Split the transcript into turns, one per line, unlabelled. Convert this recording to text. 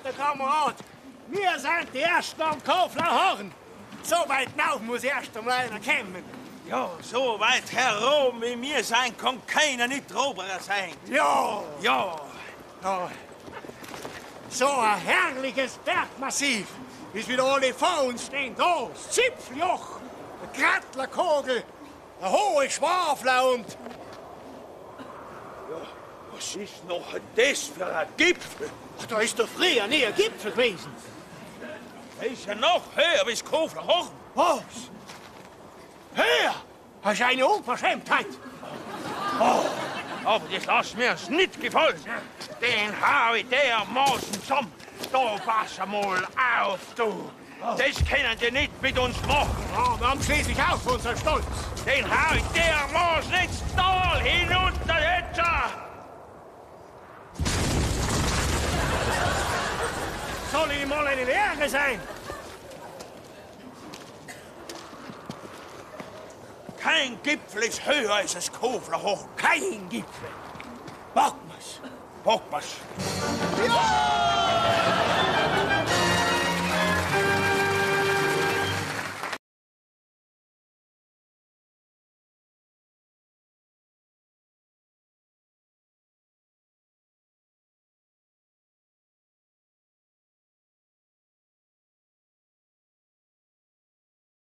Werter Kamerad, wir sind die Ersten am Kofler Horn. So weit nauf muss erst einmal einer kommen.
Ja, so weit herum wie wir sein, kann keiner nicht droberer sein.
Ja!
Ja!
Ja. So ein herrliches Bergmassiv, wie's wieder alle vor uns stehen. Da, das Zipfeljoch, der Grattlerkogel, der hohe Schwafler und...
Ja, was ist noch das für ein Gipfel?
Ach, da ist doch früher nie ein Gipfel gewesen.
Der ist ja noch höher wie das Kofler Horn.
Was? Höher? Das ist eine Unverschämtheit.
Oh, aber das lass mir's nicht gefallen. Den hau ich dermaßen zusammen. Da pass einmal auf, du. Das können die nicht mit uns machen.
Ja, wir haben schließlich auch unseren Stolz.
Den hau ich dermaßen ins Tal hinunter jetzt.
Soll ich mal eine Lehre sein?
Kein Gipfel ist höher als das Kofler Horn.
Kein Gipfel. Packmas.
Packmas.
Ja!